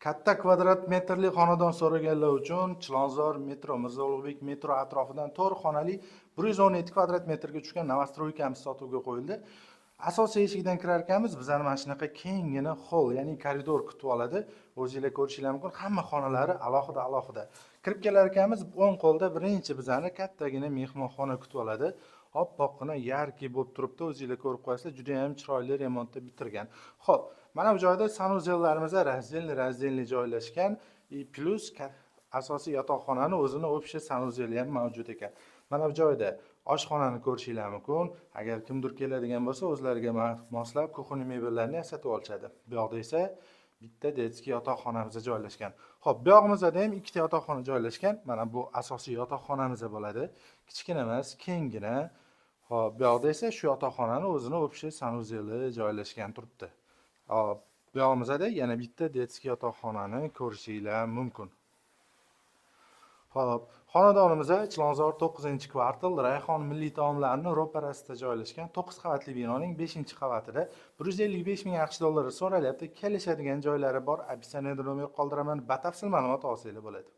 Katta kvadrat metrli xonadon so'raganlar uchun Chilonzor metro, Mirzo Ulug'bek metro atrofidan 4 xonali 117 kvadrat metrga tushgan новостройка miz sotuvga qo'yildi. Asosiy eshigidan kirar ekanmiz, bizani mana shunaqa kenggina холл, ya'ni koridor kutib oladi. O'zinglar ko'rishinglar mumkin, hamma xonalari alohida alohida. Kirib kelar ekanmiz, o'ng qo'lda birinchi bizani kattagina mehmonxona kutib oladi. Oppoqqina, яркий bo'lib turibdi, o'zinglar ko'rib qo'yasizlar, juda ham chiroyli remontda bitirgan. Xo'p, mana bu joyda санузел larimiz раздельный раздельный joylashgan и плюс asosiy yotoqxonani o'zini общий санузел i ham mavjud ekan. Mana bu joyda oshxonani ko'rishinglar mumkin. Agar kimdir keladigan bo'lsa, o'zlariga moslab кухонный mebellarni ham sotib olishadi. Bu yoqda esa bitta детский yotoqxonamiz joylashgan. Xo'p, bu yog'imizda ham ikkita yotoqxona joylashgan. Mana bu asosiy yotoqxonamiz bo'ladi. Kichkina emas, kenggina. Xo'p, bu yoqda esa shu yotoqxonani o'zini общий санузел i joylashgan turibdi. Xo'p, bu yog'imizda yana bitta детский yotoqxonani ko'rishinglar mumkin. Xo'p, xonadonimiz Chilonzor 9-kvartal, Rayhon milliy taomlarini ro'parasida joylashgan 9 qavatli binoning 5-qavatida 155 ming AQSh dollari so'ralyapti. Kelishadigan joylari bor. Описание da nomer qoldiraman. Batafsil ma'lumot olsanglar bo'ladi.